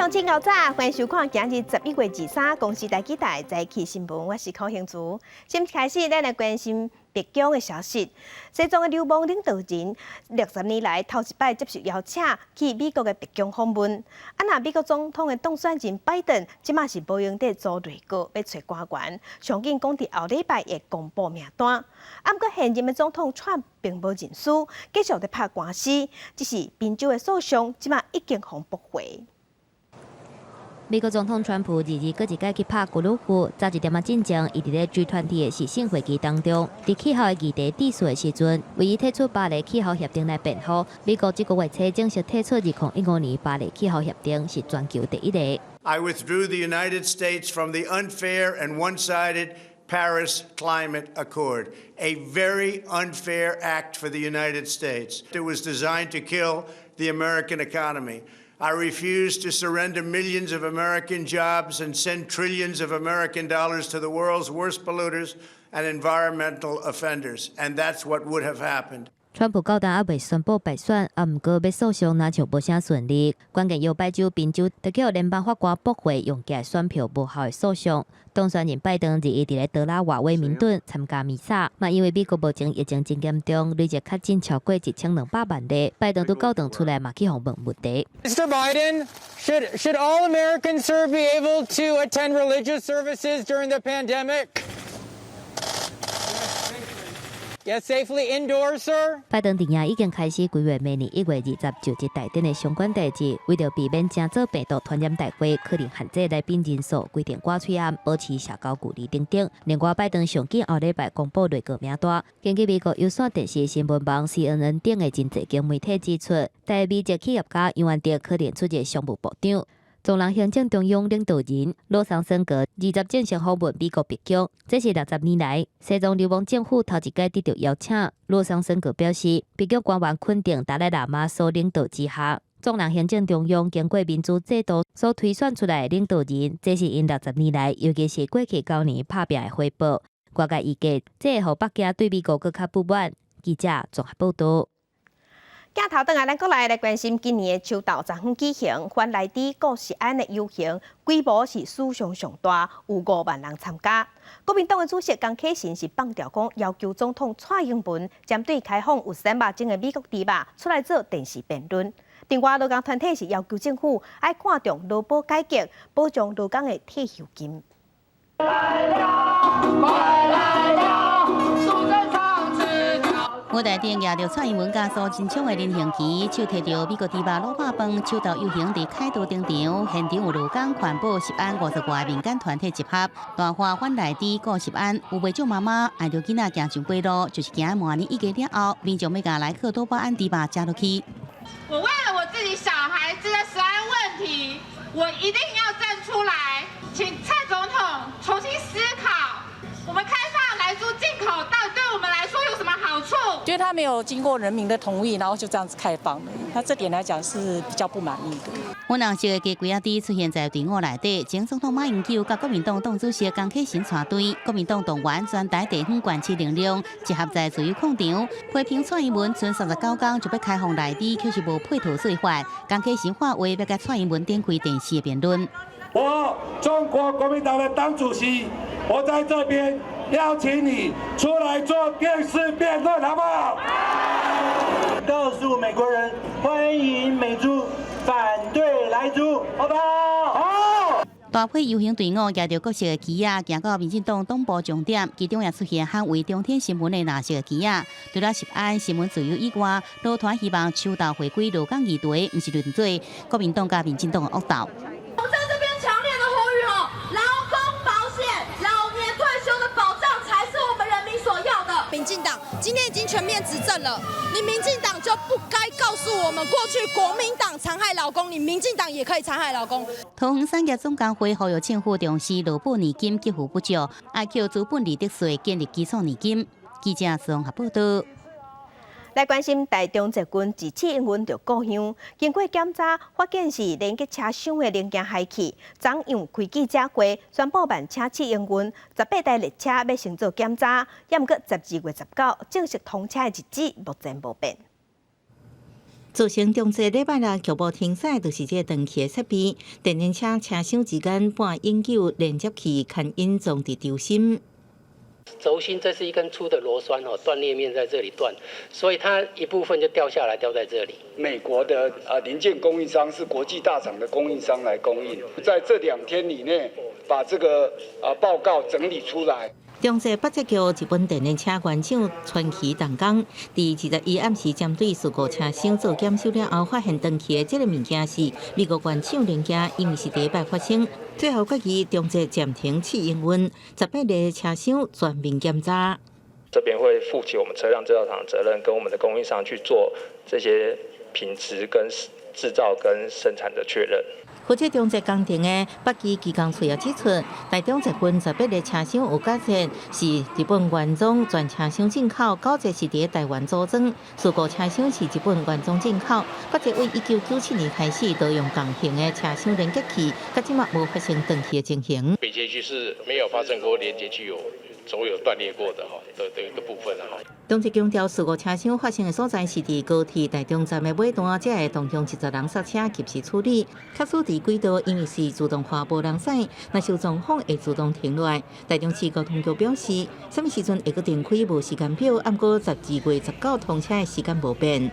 鄉親𠢕早，歡迎收看今日11月23公視台語台早起新聞，我是柯興珠。先開始，咱來關心白宮的消息。西藏的流亡領導人60年來頭一擺接受邀請去美國的白宮訪問。啊，若美國總統的當選人拜登，這馬是無閒佇組內閣欲揣官員，上緊講佇後禮拜會公布名單。啊，毋過現任的總統川普並無認輸，繼續佇拍官司，只是賓州的訴訟，這馬已經予駁回。美國總統川普二二閣一擺去拍高爾夫，早一點仔進前，伊佇咧 G20 的視訊會議當中，佇氣候的議題致辭的時陣，為伊退出巴黎氣候協定來辯護。美國這個月初正式退出2015年巴黎氣候協定，是全球第一个。 I withdrew the United States from the unfair and one-sided Paris Climate Accord, a very unfair act for the United States. It was designed to kill the American economy. I refuse to surrender millions of American jobs and send trillions of American dollars to the world's worst polluters and environmental offenders. And that's what would have happened. 川普到今猶未宣布敗選，啊，毋過欲訴訟若像無啥順利。關鍵搖擺州賓州得予聯邦法官駁回用寄選票無效的訴訟。當選人拜登二一佇咧德拉瓦威明頓參加彌撒，嘛因為美國目前疫情真嚴重，累計確診超過1200萬例。拜登拄教堂出來嘛去予問問題。 Mr. Biden, should all Americans, sir, be able to attend religious services during the pandemic? Yes, safely indoors, sir. 拜登陣營已經開始規劃明年1月20就職大典的相關代誌，為著避免成做病毒傳染大會，可能限制來賓人數、規定掛喙罨、保持社交距離等等。另外，拜登上緊後禮拜公布內閣名單。根據美國有線電視新聞網 CNN 等的真濟間媒體指出，台美籍企業家楊安迪可能出任商務部長。藏人行政中央領導人洛桑森格20正式訪問美國白宮，這是60年來西藏流亡政府頭一擺得著邀請。洛桑森格表示，白宮官員肯定達賴喇嘛所領導之下，藏人行政中央經過民主制度所推選出來的領導人，這是𪜶60年來，尤其是過去9年拍拚的回報。外界預計，這會予北京對美國閣較不滿。記者綜合報導。鏡頭轉來，咱閣來關心今年的秋鬥昨昏舉行，反萊豬顧食安的遊行，規模是史上上大，有5萬人參加。國民黨的主席江啟臣是放調講，要求總統蔡英文針對開放有三肉種的美國豬肉出來做電視辯論。另外，勞工團體是要求政府愛看重勞保改革，保障勞工的退休金。來了，快來了，蘇貞昌吃舞台頂舉著蔡英文佮蘇貞昌的人形旗，手提著美國豬肉滷肉飯，秋鬥遊行佇凱道登場，現場有勞工、環保、食安50外個民間團體集合，大喊反萊豬顧食安，有袂少媽媽帶著囡仔行上街路，就是驚明年一月了後，民眾欲共萊克多巴胺豬肉食落去。我為了我自己小孩子的食安問題，我一定要站出來，請蔡總統重新思考，我們開放萊豬進口到底對我們來說有什麼好處？覺得他沒有經過人民的同意，然後就這樣子開放了，那這點來講是比較不滿意的。粉紅色的雞胿仔豬出現在隊伍內底，前總統馬英九佮國民黨黨主席江啟臣帶隊，國民黨動員全台地方縣市力量集合在自由廣場，批評蔡英文賰39工就欲開放萊豬，卻是無配套做法。江啟臣喊話欲共蔡英文展開電視辯論。我中國國民黨的黨主席，我在這邊邀請你出來做電視辯論，好不好？告訴美國人，歡迎美豬，反對萊豬，好不好？好。大批遊行隊伍舉著各色的旗仔，行到民進黨黨部終點，其中也出現捍衛中天新聞的藍色旗仔。除了食安、新聞自由以外，勞團希望秋鬥回歸勞工議題，毋是輪做國民黨佮民進黨的惡鬥。我在這邊強烈的呼籲哦，勞工保險、老年退休的保障才是我們人民所要的。民進黨今天已經全面執政了，你民進黨就不該告訴我們，過去國民黨殘害勞工，你民進黨也可以殘害勞工。桃園產業總工會呼籲政府重視勞保年金給付不足，愛扣資本利得稅建立基礎年金。記者綜合報道。來關心台中捷運一次營運著故障，經過檢查發現是連結車廂的零件壞去。昨昏開記者會宣布慢車試營運，18台列車欲先做檢查，猶毋過12月19正式通車的日子目前無變。造成中捷禮拜六局部停駛，就是這個斷去的設備。電聯車車廂之間半永久連接器牽引裝佇軸心。軸心這是一根粗的螺栓哦，斷裂面在這裡斷，所以它一部分就掉下來，掉在這裡。美國的啊零件供應商是國際大廠的供應商來供應，在這2天裡內把這個啊報告整理出來。中捷北捷橋日本電聯車原廠川崎重工，佇21暗時針對事故車廂做檢修了後，發現斷去的這个物件是美國原廠零件，因為是第一擺發生。最後決議中捷暫停試營運，18列車廂全面檢查。這邊會負起我們車輛製造廠的責任，跟我們的供應商去做這些品質跟製造跟生產的確認。負責中捷工程的北機機工處也指出，台中捷運18列車廂有改善，是日本原裝全車廂進口，九節是佇台灣組裝，事故車廂是日本原裝進口。北捷為1997年開始都用仝型的車廂連結器，到這馬無發生斷去的情形。北捷區是沒有發生過連接器有軸有斷裂過的哈的一個部分哈。中捷強調，事故車廂發生的所在是佇高鐵台中站的尾段，才會動用70人剎車及時處理。確實佇軌道因為是自動化無人駛，若是有狀況會自動停落來。台中市交通局表示，啥物時陣會閣重開無時間表，毋過12月19通車的時間無變。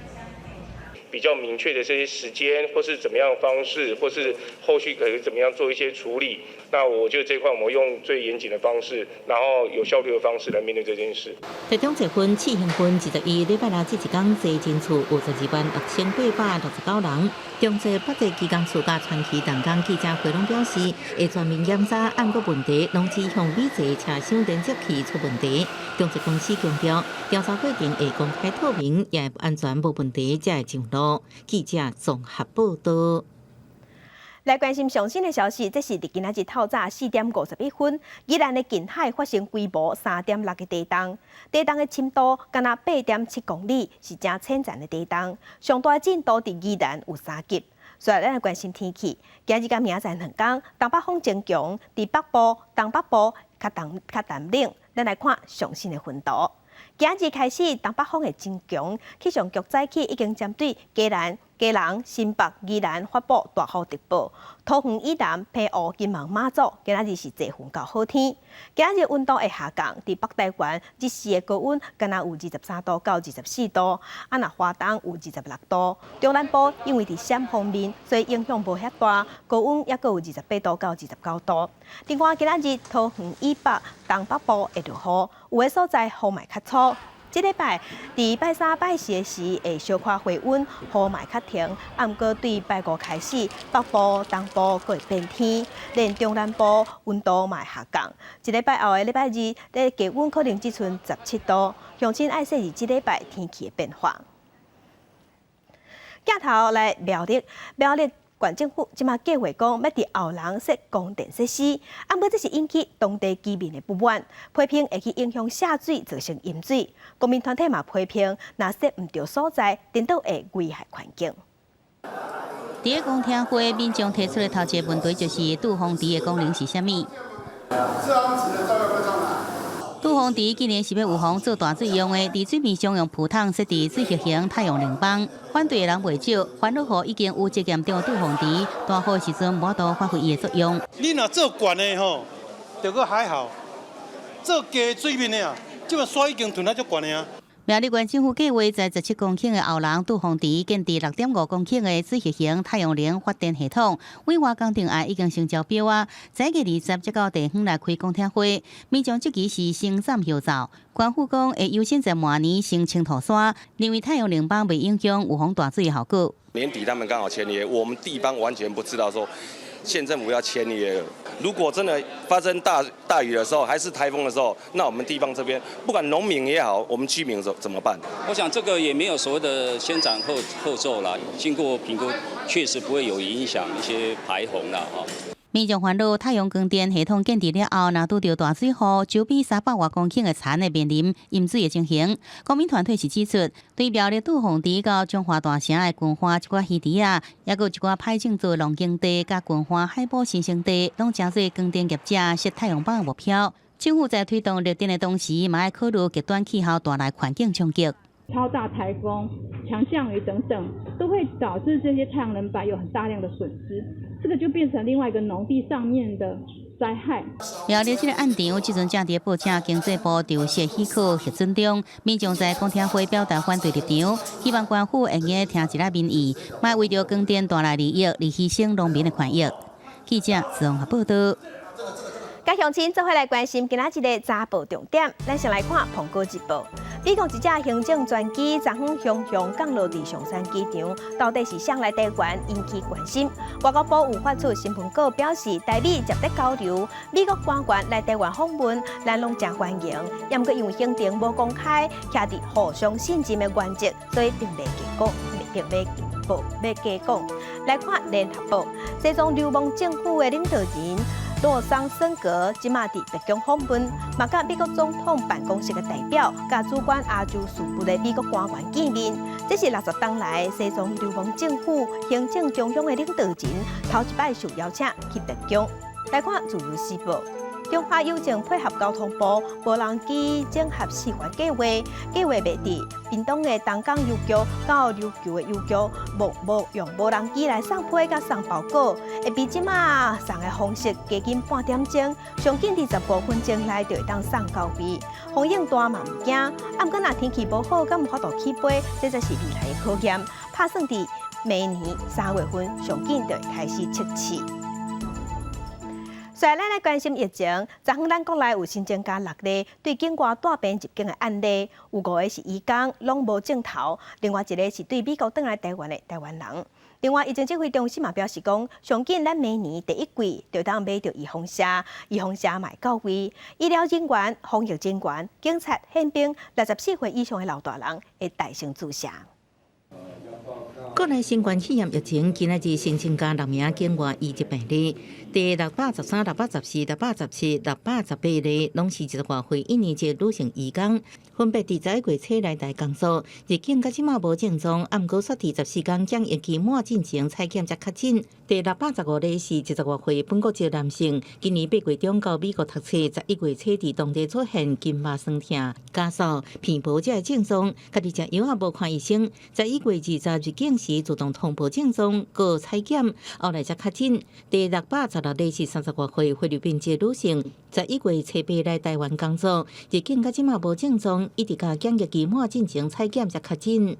比較明確的這些時間，或是怎麼樣方式，或是後續可以怎麼樣做一些處理。那我覺得這塊我們用最嚴謹的方式，然後有效率的方式來面對這件事。台中捷運試營運21禮拜六這一工坐人次有126,869人。中捷北捷機工處佮川崎重工記者會攏表示，會全面檢查，毋過問題攏指向美捷車廂連接器出問題。中捷公司強調，調查過程會公開透明，也會安全無問題才會上路。記者綜合報道。來關心上新的消息，這是佇今仔日透早4點51分，宜蘭的近海發生規模3.6的地動，地動的深度敢若8.7公里，是誠淺層的地動。上大震度佇宜蘭有3級。所以咱來關心天氣，今日佮明仔載兩工，東北風增強，佇北部、東北部較凍較淡冷。咱來看上新的雲圖。今日開始，東北風會增強，氣象局早起已經針對嘉南、基隆、新北、宜蘭發布大雨特報。桃園以南、澎湖、金門、馬祖，今仔日是濟雲到好天。今仔日溫度會下降，佇北台灣日時的高溫敢若有23度到24度，啊若花東有26度。中南部因為佇閃風面，所以影響無遐大，高溫猶閣有28度到29度。另外，今仔日桃園以北、東北部會落雨，有的所在雨嘛較粗。這禮拜佇拜三、拜四的時會小可回溫，雨嘛較停。啊，毋過對拜五開始，北部、東部閣會變天，連中南部溫度嘛會下降。一禮拜後的禮拜二，咧低溫可能只賰17度。鄉親愛細膩這禮拜天氣的變化。鏡頭來苗栗，苗栗縣政府這馬計畫講，欲佇後龍設光電設施，啊，毋過這是引起當地居民的不滿，批評會去影響下水，造成淹水。公民團體嘛批評，若設毋著所在，顛倒會危害環境。佇个公聽會，民眾提出的頭一个問題就是杜風池的功能是啥物？杜風池既然是欲預防做大水用的，佇水面上用浮筒設置水合型太陽能板，反對的人袂少。煩惱予已經有積嚴重的杜風池，大雨時陣無法度發揮伊的作用。你若做懸的吼，就閣還好；做低水面的啊，這馬沙已經囤啊足懸的啊。苗栗縣政府計劃在17公頃的後龍杜風池建置6.5公頃的水合型太陽能發電系統，委外工程案已經成招標啊！11月20才到地方來開公聽會，民眾質疑是先斬後奏。縣府講會優先在明年先清土沙，認為太陽能板袂影響預防大水的效果。年底他們剛好簽約，我們地方完全不知道說縣政府要簽約了。如果真的發生大大雨的時候，還是颱風的時候，那我們地方這邊不管農民也好，我們居民怎麼辦？我想這個也沒有所謂的先斬後奏啦，經過評估，確實不會有影響一些排洪啦，哈。民眾煩惱太陽光電系統建置了後，若拄著大水雨，周邊300外公頃的田會面臨淹水的情形。公民團體是指出，對苗栗杜鳳池到彰化大城的軍花一寡魚池仔，抑閣有一寡歹種做農耕地，佮軍花海埔新生地，攏成做光電業者設太陽板的目標。政府在推動綠電的同時，嘛愛考慮極端氣候帶來環境衝擊。超大颱風、強降雨等等，都會導致這些太陽能板有很大量的損失。這個就變成另外一個農地上面的災害。苗栗這个案場，這陣正佇報請經濟部調適許可核准中，民眾在公聽會表達反對立場，希望官府會用聽一下民意，莫為著光電帶來利益而犧牲農民的權益。記者綜合報道。佮鄉親做伙來關心今仔日的早報重點，咱先來看《蘋果日報》。美國一隻行政專機昨昏雄雄降落佇松山機場，到底是誰來台灣引起關心。外交部有發出新聞稿表示，台美值得交流，美國官員來台灣訪問，咱攏誠歡迎。毋過因為行程無公開，徛佇互相信任的原則，所以並袂結果，並袂報欲加講。來看聯合報，西藏流亡政府的領導人洛桑森格這馬佇白宮訪問，嘛佮美國總統辦公室的代表，佮主管亞洲事務的美國官員見面。這是60冬來西藏流亡政府行政中央的領導人頭一擺受邀請去白宮。來看自由時報，中華郵政配合交通部無人機整合示範計劃，計劃欲佇屏東的東港郵局到琉球的郵局，無無用無人機來送批佮送包裹，會比這馬送的方式加緊半點鐘，上緊25分鐘內就會當送到位。風湧大嘛毋驚，啊毋過若天氣無好，敢有法度起飛，這才是未來的考驗。拍算佇明年3月份上緊就會開始測試。再來，咱來關心疫情。昨昏咱國內有新增加六例對境外帶病入境的案例，有五個是移工，攏無症頭；另外一个是對美國轉來台灣的台灣人。另外，疫情指揮中心嘛表示講，上緊咱明年第一季就當買著預防射，預防射嘛會到位。醫療人員、防疫人員、警察、憲兵，64歲以上的老大人會帶先注射。國內新冠肺炎疫情，今仔日新增加六名境外移入病例，第613、614、617、618例，攏是20外歲印尼籍女性移工，分別佇11月初來台工作，入境到這馬無症狀，毋過煞佇14工檢疫期滿進前採檢才確診。第615例是70外歲本國籍男性，今年8月中到美國讀冊，11月初佇當地出現筋肉痠痛、咳嗽、鼻部這个症狀，家己食藥仔無看醫生，11月20入境時自動通報症狀，閣採檢，後來才確診。第616例是30外歲菲律賓籍女性，11月初8來台灣工作，入境到這馬無症狀，一直到檢疫期滿進前採檢才確診。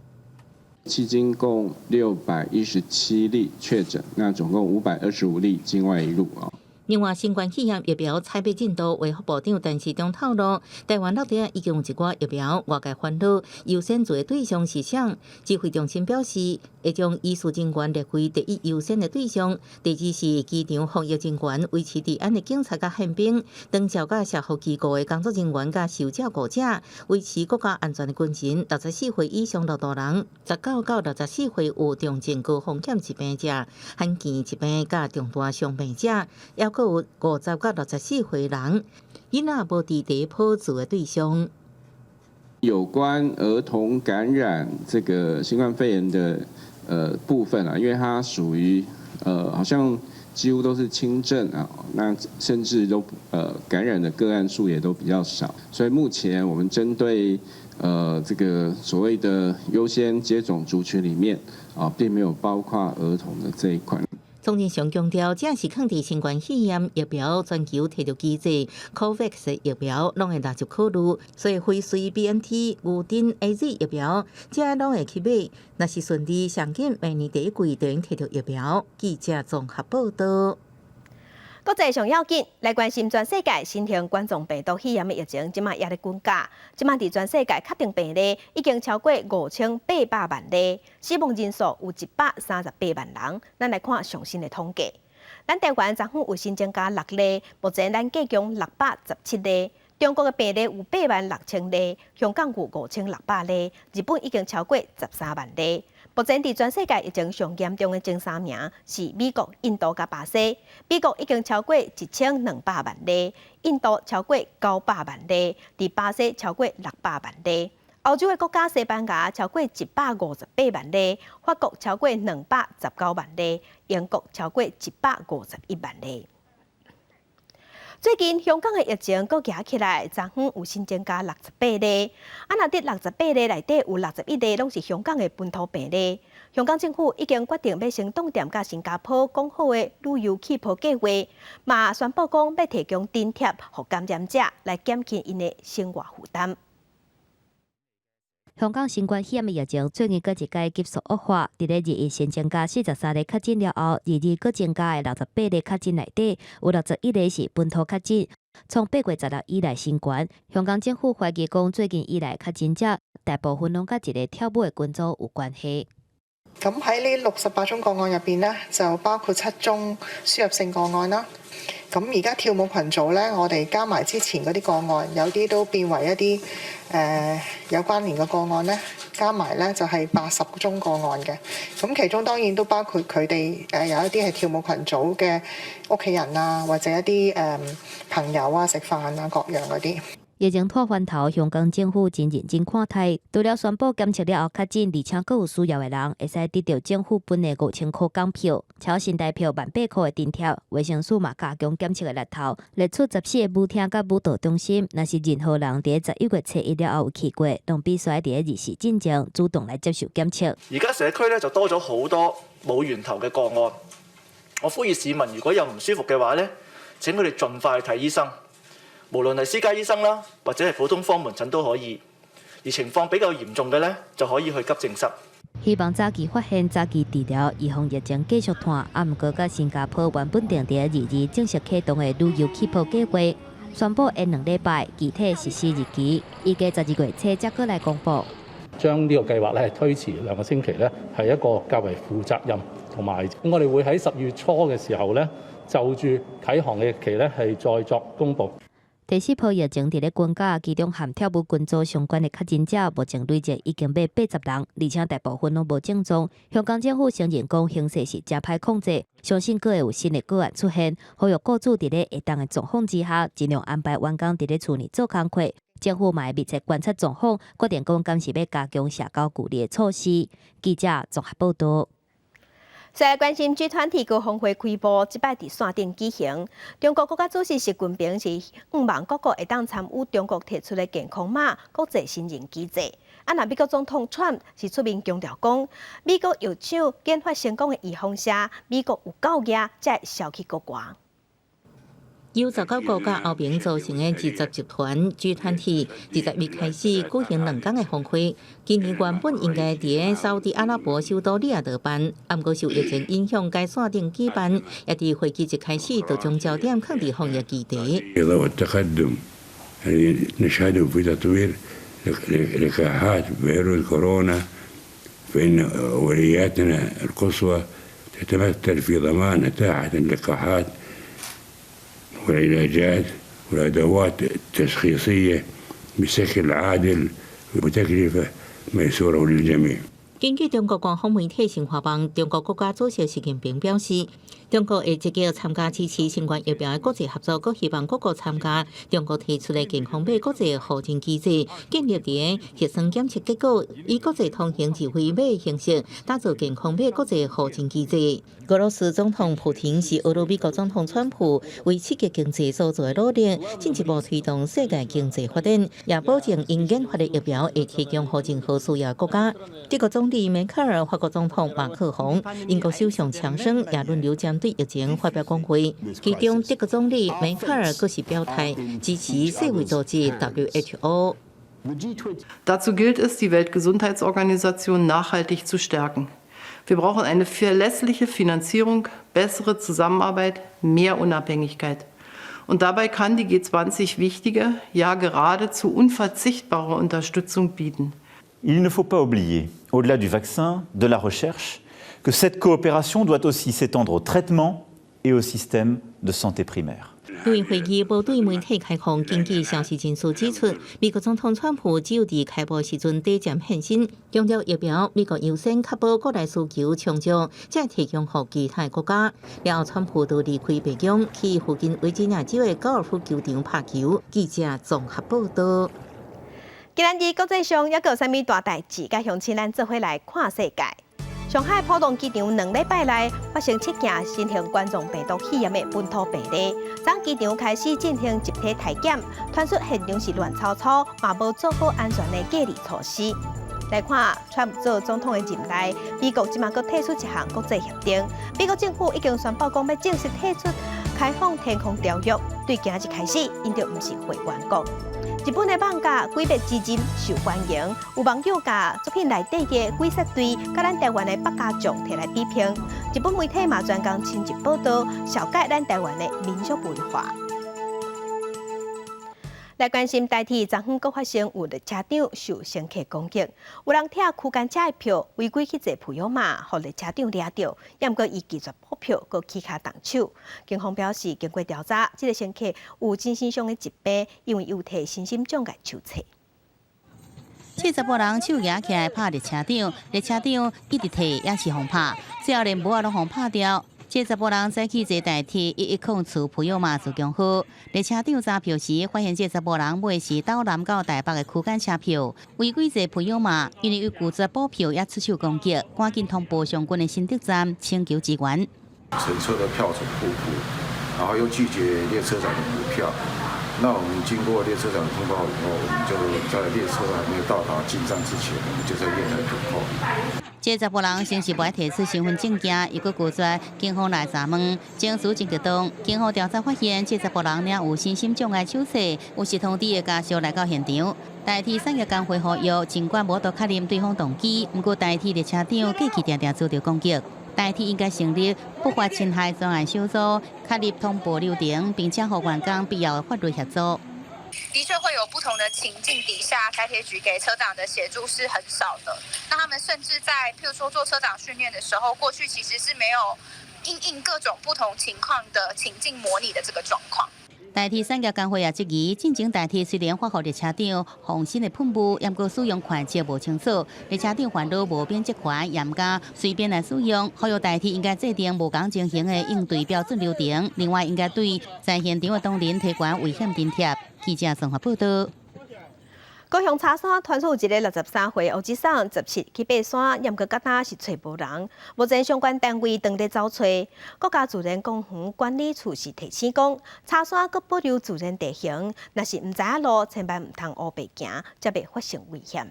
迄今共617例確診，那總共525例境外移入啊。另外，新冠肺炎疫苗採買進度，衛福部長陳時中透露，台灣落底已經有一寡疫苗，外界煩惱優先做的對象是誰？指揮中心表示，會將醫事人員列為第一優先的對象，第二是機場防疫人員、維持治安的警察佮憲兵、長照佮社福機構的工作人員佮受照顧者、維持國家安全的軍人、64歲以上老大人、19到64歲有重症高風險疾病者、罕見疾病佮重大傷病者，抑閣有50到64歲人，囡仔無佇第一波做的對象。有關兒童感染這個新冠肺炎的部分啊，因為它屬於好像幾乎都是輕症啊，那甚至都感染的個案數也都比較少，所以目前我們針對這個所謂的優先接種族群裡面啊，並沒有包括兒童的這一塊。鍾建祥強調，這是抗佇新冠肺炎疫苗全球提著機制，COVAX 疫苗攏會納入考慮，所以輝瑞、BNT、牛津、AZ 疫苗，這攏會去買。若是順利，上緊明年第一季就能提著疫苗。記者綜合報道。國際上要緊，來關心全世界新型冠狀病毒肺炎的疫情，這馬也咧滾價。這馬佇全世界確定病例已經超過5800萬例，死亡人數有138萬人。咱來看上新的統計，咱台灣昨昏有新增加六例，目前咱計共617例。中國的病例有8萬6千例，香港有5600例，日本已經超過13萬例。目前佇全世界疫情上嚴重的前三名是美國、印度佮巴西。美國已經超過1200萬例，印度超過900萬例，佇巴西超過600萬例。歐洲的國家西班牙超過158萬例，法國超過219萬例，英國超過151萬例。最近香港的疫情閣夯起來，昨昏有新增加68例，啊，若佇68例內底有61例攏是香港的本土病例。香港政府已經決定欲先凍定佮新加坡講好的旅遊氣泡計劃，嘛宣布講欲提供津貼予感染者來減輕𪜶的生活負擔。香港新冠肺炎的疫情最近閣一擺急速惡化，佇咧21先增加43例確診了後，22閣增加的68例確診內底，有61例是本土確診。創8月16以來新懸，香港政府懷疑講最近以來確診者大部分攏佮一个跳舞的群組有關係。咁喺呢68宗個案入邊呢，就包括7宗輸入性個案啦。咁而家跳舞群組呢，我哋加埋之前嗰啲個案，有啲都變為一啲有關聯嘅個案呢，加埋呢就係80宗個案嘅。咁其中當然都包括佢哋有一啲係跳舞群組嘅屋企人啊，或者一啲朋友啊、食飯啊各樣嗰啲。疫情拖翻頭，香港政府真認真看待，除了宣布檢測了後確診，而且閣有需要的人，會使得著政府分的5000箍港票，超新台票18,000箍的津貼。衛生署嘛加強檢測的力頭，列出14个舞廳佮舞蹈中心，若是任何人佇11月初1了後有去過，攏必須佇24進前主動來接受檢測。而家社區咧就多咗好多冇源頭嘅個案，我呼籲市民如果有唔舒服嘅話咧，請佢哋盡快去睇醫生。無論係私家醫生啦，或者係普通科門診都可以。而情況比較嚴重嘅咧，就可以去急症室。希望早期發現、早期治療，預防疫情繼續拖。啊，毋過佮新加坡原本定佇22正式啟動的旅遊氣泡計劃，宣布延2禮拜，具體實施日期，預計12月初才閣來公布。將呢個計劃咧係推遲2個星期咧，係一個較為負責任，同埋我哋會喺12月初嘅時候咧，就住啟航嘅日期咧係再作公佈。第四波疫情佇咧軍港，其中和跳舞群組相關的確診者，目前累計已經欲80人，而且大部分攏無症狀。香港政府承認講形勢是誠歹控制，相信閣會有新的個案出現。呼籲雇主佇咧會當的狀況之下，盡量安排員工佇咧厝內做工課。政府嘛會密切觀察狀況，決定講敢是欲加強社交距離的措施。記者綜合報導。再來關心 G20 高峰會開幕，這擺佇線頂舉行。中國國家主席習近平是向望各國會當參與中國提出的健康碼國際承認機制。啊，若美國總統川普是出面強調講，美國藥廠研發成功的預防射，美國有夠額才會銷去國外。由19國佮歐盟組成的20集團 G20，21開始舉行2天的峰會。今年原本應該佇沙烏地阿拉伯首都利雅得辦，毋過受疫情影響，改線頂舉辦。也佇會議一開始就將焦點放佇防疫議題。 التقدم الذي نشهده في تطوير لقاحات فيروس كورونا فإن أولوياتنا القصوى تتمثل في ضمان إتاحة اللقاحات والعلاجات والأدوات التشخيصية بشكل عادل وبتكلفة ميسورة للجميع. 根據中國官方媒體新華網，中國國家主席習近平表示，中國會積極參加支持新冠疫苗的國際合作，閣希望各國參加中國提出的健康碼國際互認機制，建立佇核酸檢測結果以國際通行二維碼形式，打造健康碼國際互認機制。俄羅斯總統普廷是呵咾美國總統川普為刺激經濟所做的努力，進一步推動世界經濟發展，也保證𪜶研發的疫苗會提供予任何需要國家。德國總理梅克爾、法國總統馬克宏、英國首相強生也輪流針對疫情發表講話。其中，德國總理梅克爾閣是表態支持世衛組織 WHO。 Dazu gilt es, die Weltgesundheitsorganisation nachhaltig zu stärken. Wir brauchen eine verlässliche Finanzierung, bessere Zusammenarbeit, mehr Unabhängigkeit. Und dabei kann die G20 wichtige, ja geradezu unverzichtbare Unterstützung bieten. Il ne faut pas oublier, au-delà du vaccin, de la recherche, que cette coopération doit aussi s'étendre au traitement et au système de santé primaire. 因為會議無對媒體開放，根據消息人士指出，美國總統川普只有佇開幕時陣短暫現身，強調疫苗美國優先確保國內需求充足，才提供予其他國家。了後，川普就離開白宮，去附近維吉尼亞州的高爾夫球場拍球。記者綜合報導。今仔日國際上猶閣有啥物大代誌？佮鄉親咱做伙來看世界。上海浦東機場兩禮拜內發生七件新型冠狀病毒肺炎的本土病例，昨機場開始進行集體篩檢，傳出現場是亂糟糟，嘛無做好安全的隔離措施。來看，川普做總統的任內，美國這馬閣退出一項國際協定。美國政府已經宣布講欲正式退出開放天空條約，對今日開始，𪜶就毋是會員國。日本的漫畫《鬼滅之刃》受歡迎，有網友共作品內底的鬼殺隊，佮咱台灣的百家將提來比拼。日本媒體嘛專工深入報道，紹介咱台灣的民俗文化。來關心台鐵昨昏閣發生有列車長受乘客攻擊，有人拆區間車的票違規去坐普悠瑪，予列車長掠著，毋過伊拒絕補票，閣起跤動手。警方表示，經過調查，這個乘客有精神上的疾病，因為有提身心障礙手冊。這查埔人手舉起來拍列車長，列車長一直提也是予拍，最後連帽仔攏予拍掉。這查埔人早起坐台鐵110次普悠瑪自強號，列車長查票時發現這查埔人買的是斗南到台北的區間車票，違規坐普悠瑪，因為伊拒絕補票也出手攻擊，趕緊通報相關的新竹站請求支援。乘車的票種不符，然後又拒絕列車長的補票。那我們經過列車長通報以後，我們就在列車還沒有到達進站之前，我們就在月台等候。這查埔人先是無愛提出身份證件，又閣拒絕警方來查問，情緒真激動。警方調查發現，這查埔人領有身心障礙手冊，有是通知的家屬來到現場。台鐵產業工會呼籲，儘管無法度確認對方動機，毋過台鐵列車長過去定定遭著攻擊。台鐵應該成立不法侵害專案小組，確立通報流程，並且予員工必要的法律協助。的確會有不同的情境底下，台鐵局給車長的協助是很少的。那他們甚至在譬如說做車長訓練的時候，過去其實是沒有因應各種不同情況的情境模擬的這個狀況。台鐵產業工會也質疑，進前台鐵雖然發予列車長防身的噴霧，毋過使用細節無清楚，列車長煩惱無免職權，也毋敢隨便來使用。呼籲台鐵應該制定無仝情形的應對標準流程，另外應該對在現場的同仁提懸危險津貼。記者綜合報道。高雄柴山傳出有一个63歲烏吉桑17去爬山，毋過到今是揣無人。目前相關單位正咧走揣。國家自然公園管理處是提醒講，柴山閣保留自然地形，若是毋知影路，千萬毋通烏白行，才袂發生危險。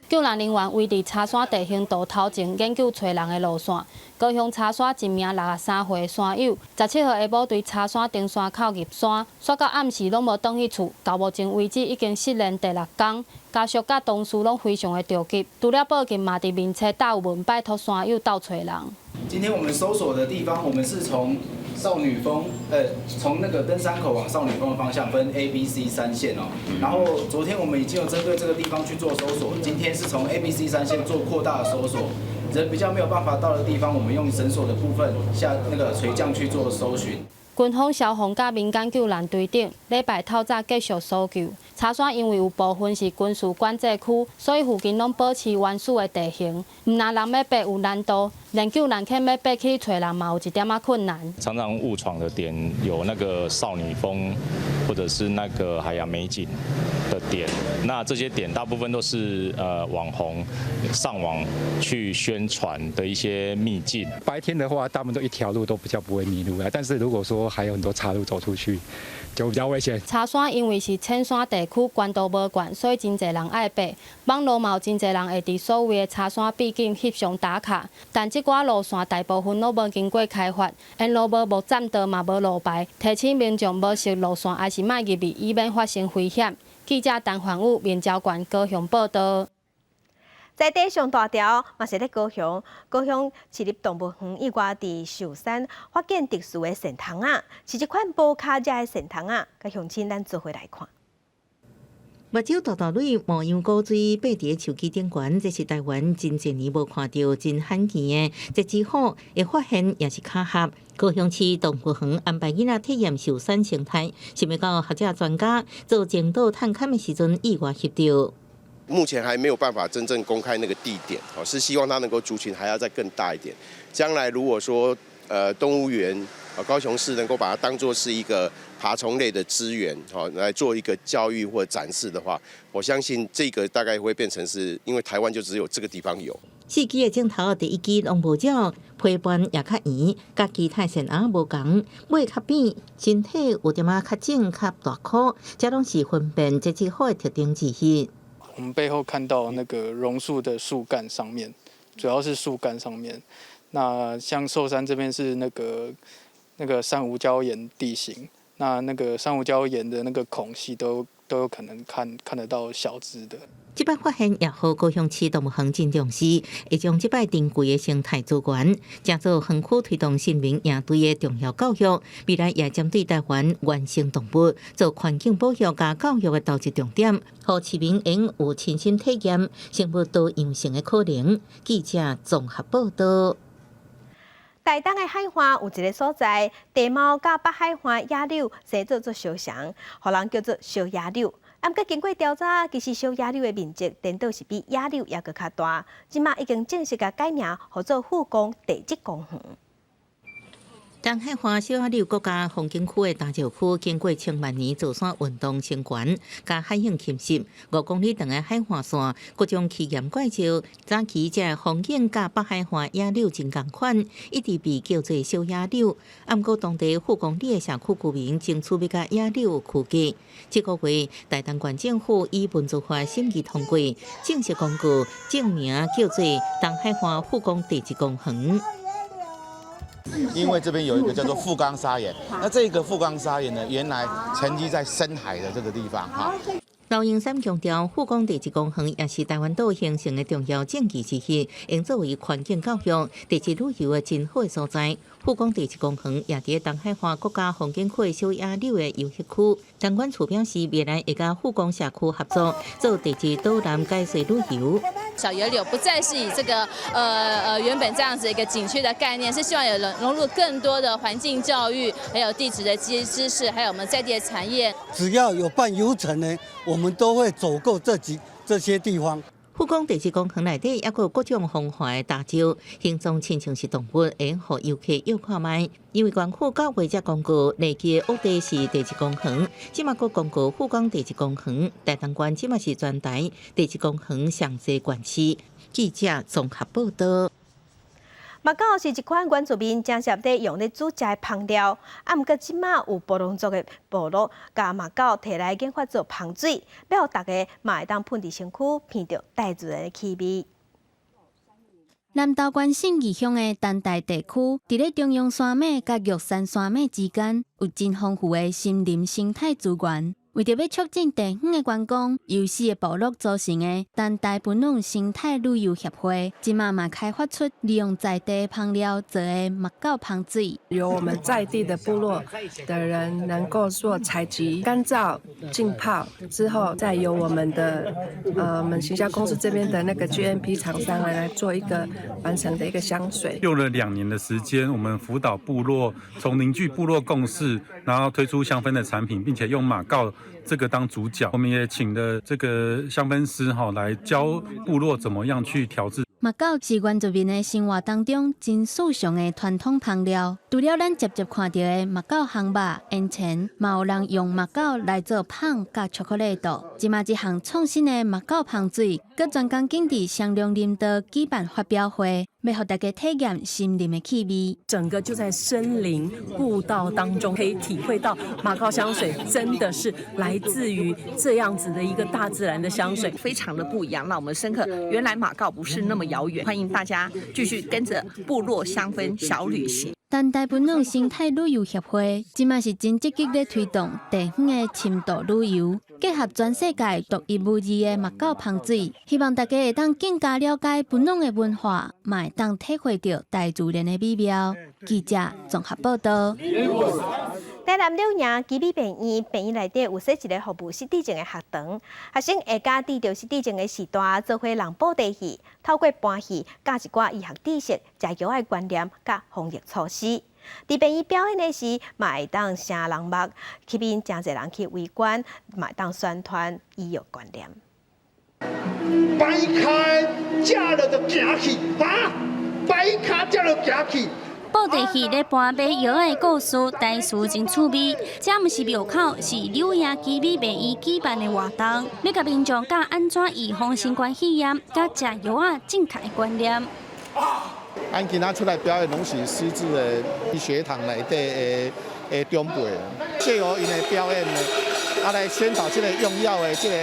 救難人員圍佇柴山地形圖頭前研究揣人的路線。高雄柴山一名63歲山友，17號下晡對柴山登山口入山，煞到暗時攏無轉去厝，到目前為止已經失聯第六工，家屬佮同事攏非常的著急。除了報警嘛，佇面冊貼文拜託山友鬥揣人。今天我們搜索的地方，我們是從少女峰，從那個登山口往少女峰的方向分 A、B、C 三線哦。然後昨天我們已經有針對這個地方去做搜索，今天是從 A、B、C 三線做擴大的搜索。人比較沒有辦法到的地方，我們用繩索的部分下那個垂降去做搜尋。軍方、消防佮民間救難隊等，禮拜透早繼續搜救。柴山因為有部分是軍事管制區，所以附近攏保持原始的地形，毋但人欲爬有難度，連救難犬欲爬去揣人嘛有一點仔困難。常常誤闖的點有那個少女峰，或者是那個海洋美景的點。那這些點大部分都是網紅上網去宣傳的一些秘境。白天的話，大部分都一條路都比較不會迷路啊。但是如果說還有很多岔路走出去，就比較危險。柴山因為是淺山地區，懸度無懸，所以真濟人愛爬。網路嘛有真濟人會佇所謂的柴山秘境翕相打卡。但這寡路線大部分攏無經過開發，沿路無木棧道嘛無路牌，提醒民眾無熟路線還是莫入去，以免發生危險。記者陳焕宇、面交縣高雄報道。在地上大條嘛是咧高雄，高雄市立動物園意外佇壽山發現特殊的鱔蟲仔，是一款無跤隻的鱔蟲仔，佮鄉親咱做伙來看。目睭大大蕊，模樣古錐，爬佇樹枝頂懸，這是台灣真濟年無看著，真罕見的。這隻虎會發現也是巧合。高雄市動物園安排囡仔體驗壽山生態，想袂到學者專家做前導探勘的時陣意外翕著。目前還沒有辦法真正公開那個地點，是希望它能夠族群還要再更大一點。將來如果說，動物園高雄市能夠把它當作是一個爬蟲類的資源，來做一個教育或展示的話，我相信這個大概會變成是因為台灣就只有這個地方有。四支的鏡頭第一支攏無鳥，皮瓣也較圓，佮其他鉎鷗無仝，尾較扁，身體有點仔較腫較大顆，這攏是分辨這隻虎的特徵之一。我們背後看到那個榕樹的樹幹上面，主要是樹幹上面。那像壽山這邊是那個珊瑚礁岩地形，那個珊瑚礁岩的那個孔隙都有可能看得到小隻的。這擺發現也予高雄市動物園真重視，會將這擺珍貴的生態資源，成做園區推動森林營隊的重要教育。未來也針對台灣原生動物做環境保育佮教育的投資重點，予市民會有親身體驗生物多樣性的可能。記者綜合報道。台東的海岸有一个所在，地貌佮北海岸野柳生做足相像，予人叫做小野柳。毋過經過調查，其實小野柳的面積顛倒是比野柳猶閣較大。這馬已經正式共改名，號做富岡地質公園。東海岸小野柳國家風景區的大石區，經過千萬年造山運動生懸，佮海湧侵蝕，5公里長的海岸線，各種奇岩怪石，早期這風景佮北海岸野柳真仝款，一直被叫做小野柳。毋過當地富岡里的社區居民爭取欲佮野柳區隔。這個月，台東縣政府以文資法審議通過，正式公告正名叫做東海岸富岡地質公園。因為這邊有一個叫做富岡砂岩，那這個富岡砂岩呢，原來沉積在深海的這個地方哈。劉英山強調，富岡地質公園也是台灣島形成的重要證據之一，應作為環境教育、地質旅遊的真好所在。富岡地質公園也佇東海岸國家風景區的小野柳的遊憩區。陳管處表示，未來會佮富岡社區合作，做地質導覽解說旅遊。小野柳不再是以這個原本這樣子一個景區的概念，是希望有融入更多的環境教育，還有地質的知識，還有我們在地的產業。只要有辦遊程呢，我們都會走過這些地方。富岡地質公園內底猶閣有各種風化的礁石，形狀親像是動物，會予遊客遊看覓。因為縣府9月才公告，內基的惡地是地質公園，這馬閣公告富岡地質公園，台東縣這馬是全台地質公園上濟縣市。記者綜合報道。馬告是一款原住民正常咧用咧煮食的香料，啊，毋過這馬有布農族的部落，共馬告提來研發做香水，欲予大家嘛會當噴佇身軀，聞著大自然的氣味。南投縣信義鄉的丹大地區，佇咧中央山脈佮玉山山脈之間，有真豐富的森林生態資源。為著欲促進地方的觀光，由四个部落組成的丹大布農生態旅遊協會，這馬嘛開發出利用在地香料做的馬告香水。由我們在地的部落的人能夠做採集、乾燥、浸泡之後，再由我們的我們行銷公司這邊的那個 GMP 廠商來做一個完成的一個香水。用了2年的時間，我們輔導部落從凝聚部落共識，然後推出香氛的產品，並且用馬告這個當主角，我們也請了這個香氛師哈來教部落怎麼樣去調製。馬告是原住民的生活當中真日常的傳統香料。除了咱捷捷看著的馬告烘肉、煙腸，嘛有人用馬告來做麭佮巧克力豆。這馬一項創新的馬告香水，閣專工緊佇雙龍林道舉辦發表會，欲予大家體驗森林的氣味。整個就在森林步道當中，可以體會到馬告香水真的是來自於這樣子的一個大自然的香水，非常的不一樣，讓我們深刻原來馬告不是那麼遙遠。歡迎大家繼續跟着部落香氛小旅行。丹大布農生態旅遊協會，這馬是真積極咧推動地方的深度旅遊，結合全世界獨一無二的馬告香水，希望大家會當更加了解布農的文化，嘛會當體會著大自然的美妙。記者綜合報道。台南柳營基美病院，病院內底有設一个服務失智症的學堂，學生會佮得著失智症的序大做伙人布袋戲，透過搬戲教一寡醫學知識、食藥的觀念佮防疫措施。佇病院表演的時，嘛會當聲人目，吸引誠濟人去圍觀，嘛會當宣傳醫藥觀念。擺跤食了就行去，哈！擺跤食了行去。布袋戲咧搬馬藥仔的故事，台詞真趣味。這毋是廟口，是柳營奇美病院舉辦的活動，欲共民眾教按怎預防新冠肺炎，佮食藥仔正確的觀念。阮今仔出來表演，攏是失智的學堂內底的長輩，藉由𪜶的表演呢，來宣導這個用藥的這個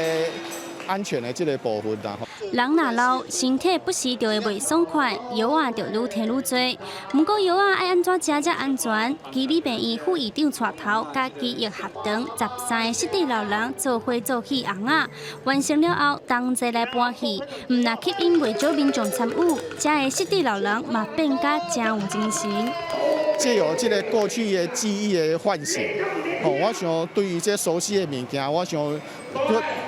安全的這個部分啦。人若老，身體不時就會袂爽快，藥仔就愈提愈濟。毋過藥仔愛按怎食才安全？奇美病院副院長帶頭，佮奇益學堂13個失智老人做伙做戲尪仔，完成了後同齊來搬戲，毋但吸引袂少民眾參與，遮的失智老人嘛變甲誠有精神。藉由這個過去的記憶的喚醒，哦，我想對於這熟悉的物件，我想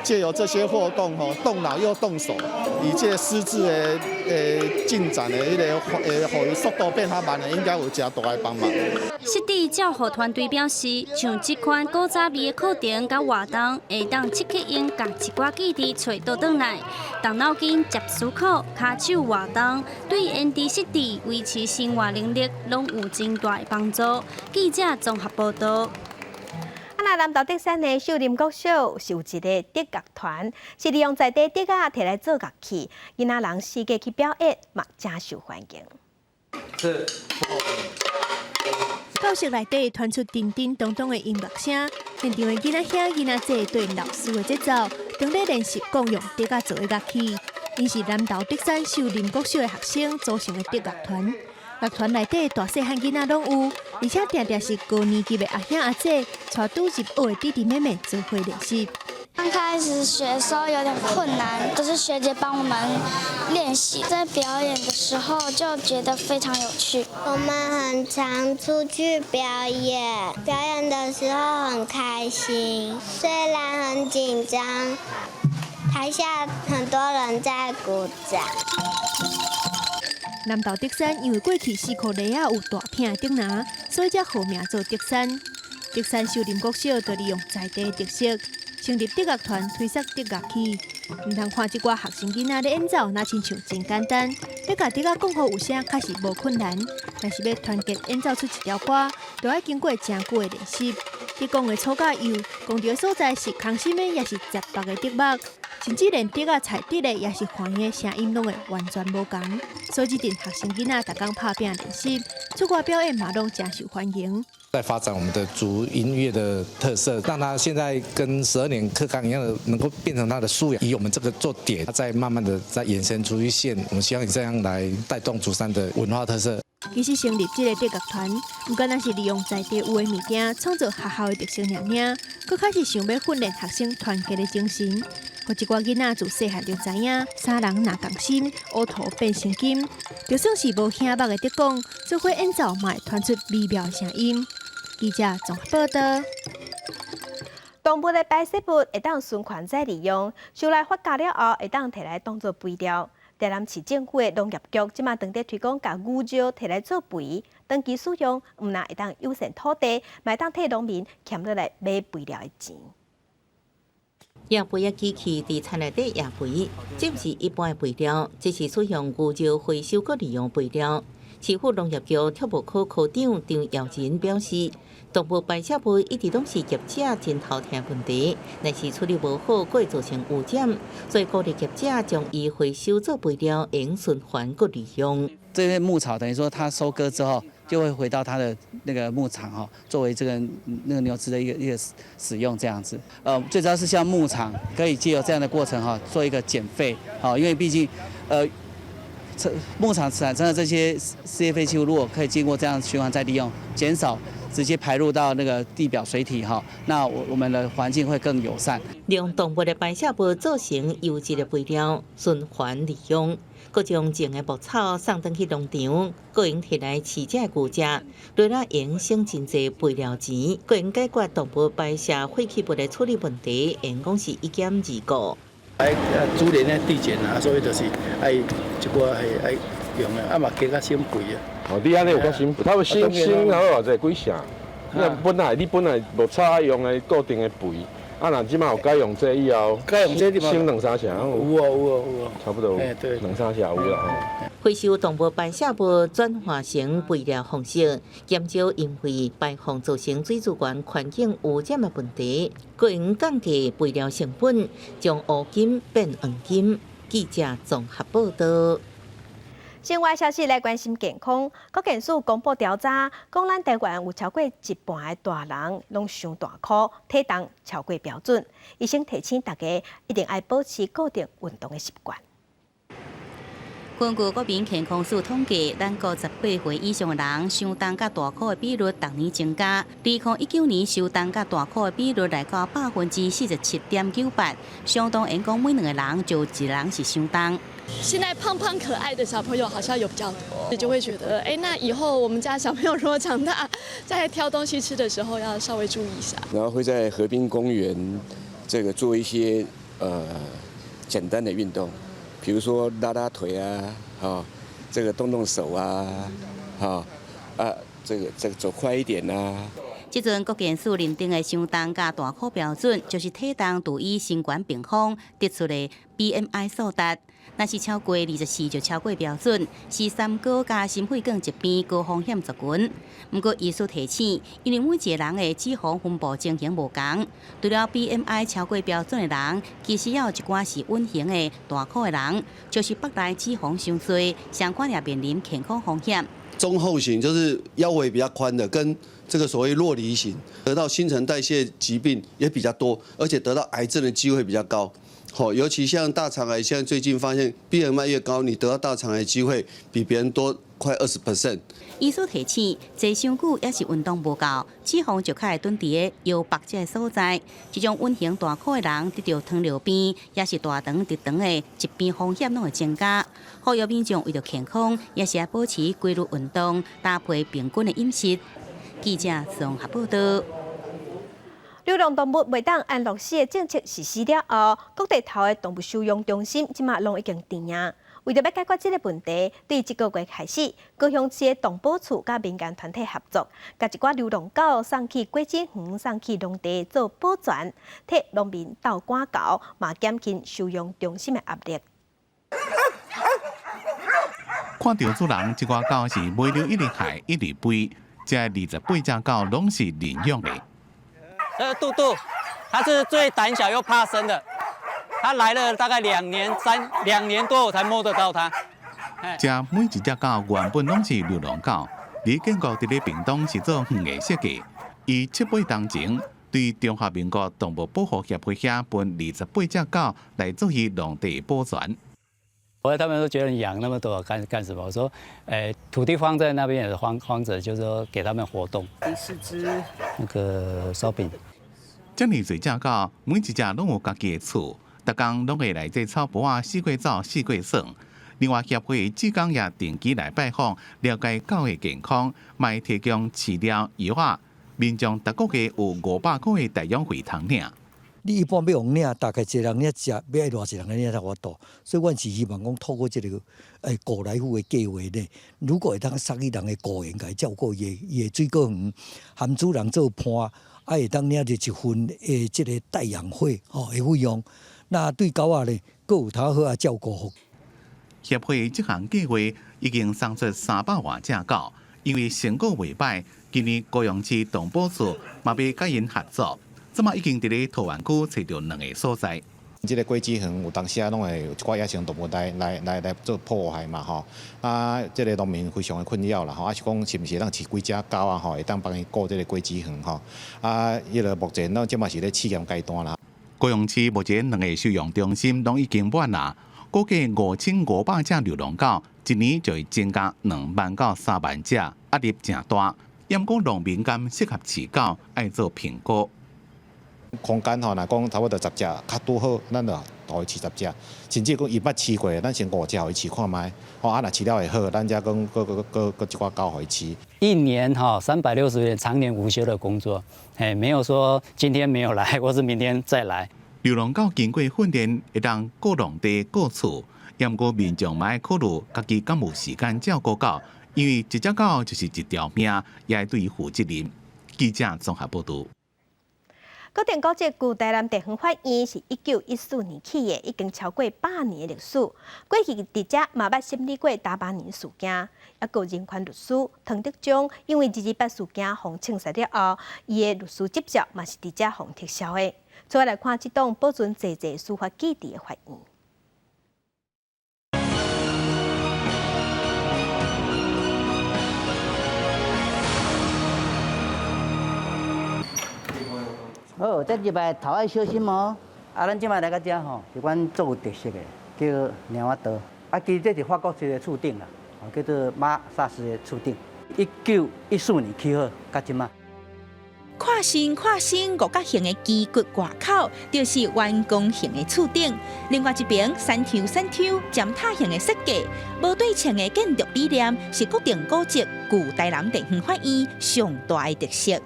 藉由這些活動，吼，動腦又動手，以這個失智的進展的彼个，予伊速度變較慢的，應該有誠大的幫忙。失智照護團隊表示，像這款古早味的課程佮活動，會當刺激𪜶共一寡記憶揣倒轉來，動腦筋、接思考、跤手活動，對延遲失智、維持生活能力，攏有真大的幫助。記者綜合報導。啊，南投竹山的秀林國小是有一個竹樂團，是利用在地竹仔提來做樂器，囡仔人四界去表演，嘛誠受歡迎。教室內底傳出叮叮咚咚的音樂聲，現場的囡仔兄、囡仔姐對老師的節奏，正咧練習共用竹仔做的樂器。𪜶是南投竹山秀林國小的學生組成的竹樂團。樂團內底大細漢囡仔攏有，而且定定是高年級的阿兄阿姐，帶拄入學的弟弟妹妹做伙練習。剛開始學的時候有點困難，都是學姐幫我們練習。在表演的時候就覺得非常有趣。我們很常出去表演，表演的時候很開心，雖然很緊張，台下很多人在鼓掌。南投竹山因為過去四箍犁仔有大片的竹林，所以才號名做竹山。竹山秀林國小就利用在地特色，成立竹樂團，推廣竹樂器。毋通看這寡學生囡仔咧演奏，若親像真簡單，欲共竹仔講予有聲，確實無困難。但是欲團結演奏出一條歌，就愛經過誠久的練習。竹管的粗佮幼，講著的所在是空心的，抑是雜白的竹木，甚至連竹仔材質的，抑是橫的聲音，攏會完全無仝。所以這陣學生囡仔逐工拍拚練習，出外表演嘛攏誠受歡迎。在發展我們的族音樂的特色，讓他現在跟12年課綱一樣的，能夠變成他的素養。以我們這個做點，再慢慢的再延伸出一線。我們希望以這樣來帶動竹山的文化特色。其實成立這個竹樂團，毋單單是利用在地有的物件創造學校的特色爾爾，閣較是想欲訓練學生團結的精神。予這寡囡仔自細漢就知影，三人若仝心，烏塗變成金。就算是無耳目的竹管，做伙演奏嘛會傳出美妙的聲音。記者綜合報導。動物的排泄物會當循環再利用，收來發酵了後，會當提來當做肥料。台南市政府的農業局這馬正佇推廣，共牛尿提來做肥，長期使用，毋但會當友善土地，嘛會當替農民儉落來買肥料的錢。壓肥仔機器佇田內底壓肥，這毋是一般的肥料，這是使用牛尿回收閣利用肥料。市府農業局畜牧科科長張耀仁表示，動物排泄物一直攏是業者真頭疼問題，若是處理無好，閣會造成污染，所以鼓勵業者將伊回收做肥料，用循環閣利用。這些牧草等於說，它收割之後就會回到它的那個牧場哈，作為這個那個牛隻的一個使用這樣子。最主要是像牧場可以藉由這樣的過程哈，做一個減廢，好，因為畢竟，牧場產生的這些事業廢棄物，如果可以經過這樣循環再利用，減少直接排入到那個地表水體哈，那我們的環境會更友善。利用動物的排泄物做成優質的肥料，循環利用，閣將種的牧草送轉去農場，閣用提來飼這牛隻，除了會省真濟肥料錢，閣用解決動物排泄廢棄物的處理問題，會講是一兼二顧。愛煮年的遞減啊，所以就是愛一寡係愛用的，啊嘛加較省肥啊。哦，你按呢有較省，他們省省好偌濟幾成？那本來你本來牧草愛用的固定的肥，啊，若這馬有改用這以後，改用這省兩三成。有哦有哦有哦。差不多，欸對，兩三成有啦吼。回收動物排泄物轉化成肥料方式，減少因為排放造成水資源環境污染的問題，閣會用降低肥料成本，將烏金變黃金。記者綜合報道。新聞消息來關心健康，國健署公布調查，講咱台灣有超過一半的大人攏傷大箍，體重超過標準。醫生提醒大家，一定愛保持固定運動的習慣。根據國民健康署統計，咱國18歲以上的人，傷重佮大箍的比率逐年增加。2019年傷重佮大箍的比率來到47.98%，相當於講每兩個人就有一人是傷重。現在胖胖可愛的小朋友好像有比較多，就會覺得，哎，那以後我們家小朋友如果長大，在挑東西吃的時候要稍微注意一下。然後會在河濱公園這個做一些簡單的運動。比如說拉拉腿啊，哈，這個動動手啊，哈，啊，這個走快一點啊。這陣國健署認定的傷重佮大箍標準，就是體重除以身懸平方得出的 BMI 數值。若是超過24就超過標準，是三高佮心血管疾病高風險族群。毋過醫師提醒，因為每一個人的脂肪分布情形無仝，除了 BMI 超過標準的人，其實也有一寡是隱形的大箍的人，就是腹內脂肪傷濟，相款也面臨健康風險。中厚型就是腰圍比較寬的，跟這個所謂酪梨型，得到新陳代謝疾病也比較多，而且得到癌症的機會比較高。好，尤其像大腸癌，現在最近發現 BMI 越高，你得到大腸癌機會比別人多快20%。醫師提醒，坐傷久抑是運動無夠，脂肪就較會囤佇个腰腹這个所在。這種隱形大箍的人得著糖尿病，抑是大腸直腸的疾病風險攏會增加。呼籲民眾為著健康，也是愛保持規律運動，搭配平均的飲食。記者綜合報道。流浪動物袂當安樂死的政策實施了後，各地頭的動物收容中心這馬攏已經填啊。為著欲解決這个問題，對這个月開始，高雄市的動保處佮民間團體合作，共一寡流浪狗送去果子園、送去農地做保全，替農民鬥趕猴，嘛減輕收容中心的壓力。看著主人，這寡狗是尾溜一直害，一直吠，這28隻狗攏是領養的。這個杜杜，它是最膽小又怕生的。它來了大概2年3兩年多，我才摸得到它。這每一隻狗原本攏是流浪狗，佇建國佇咧屏東是做園藝設計。伊七八冬前對中華民國動物保護協會遐分28隻狗來做伊農地保全。後來他們都覺得你養那麼多幹什麼？我說，土地荒在那邊也是荒荒著，就是說給他們活動。第四隻，那個燒餅。遮爾濟隻狗，每一隻攏有家己的厝，逐工攏會來這草埔仔四界走四界耍。另外，協會志工也定期來拜訪，了解狗的健康，嘛會提供飼料、藥仔。民眾逐個月有500塊的代養費通領。你一般欲予領，大概一個人領食，欲愛偌濟人來領才有法度。所以，阮是希望講透過這个顧來富的計畫呢，如果會當送去人的果園，共伊照顧伊的水果園，含主人做伴，啊會當領著一份的這个代養費吼的費用。那對狗仔呢，閣有通好仔照顧。協會這項計劃已經送出300外隻狗，因為成果袂䆀，今年高雄市動保處嘛欲佮𪜶合作。這馬已經佇咧桃園區揣著兩个所在。這个果子園有當時啊，攏會有一寡野生動物來做破壞嘛吼。啊，這个農民非常的困擾啦吼。啊是講是毋是會當飼幾隻狗啊吼，會當幫伊顧這个果子園吼。啊，彼个目前攏這馬是咧試驗階段啦。高雄市目前兩个收容中心攏已經滿啦，估計5500隻流浪狗，一年就會增加2萬到3萬隻，壓力誠大。毋過農民敢適合飼狗，愛做評估。空間吼，若講差不多十隻，較拄好，咱就予伊飼十隻。甚至講伊捌飼過，咱先五隻予伊飼看覓。吼啊，若飼了會好，咱才講閣閣閣閣一寡狗予伊飼。一年哈360天常年無休的工作，哎，沒有說今天沒有來，或是明天再來。流浪狗經過訓練，會當顧農地、顧厝，毋過民眾嘛愛考慮家己敢有時間照顧狗，因為一隻狗就是一條命，也愛對伊負責任。記者綜合報道。國定古蹟舊台南地方法院是1914年起的，已經超過100年的歷史。過去佇遮嘛捌審理過大馬年事件，抑閣人權律師湯德宗因為228事件予槍殺了後，伊的律師執照嘛是佇遮予撤銷的。再來看這棟保存濟濟司法記憶的法院。好，這入來頭愛小心哦。啊，咱這擺來到遮吼，是阮足有特色的，叫貓仔刀。啊，其實這是法國式的厝頂啦，叫做馬薩斯的厝頂。1914年起好，到這擺。跨身跨身五角形的旗骨外口，就是圓拱形的厝頂。另外一邊三挑三挑尖塔形的設計，無對稱的建築理念，是國定古蹟舊台南地方法院上大的特色。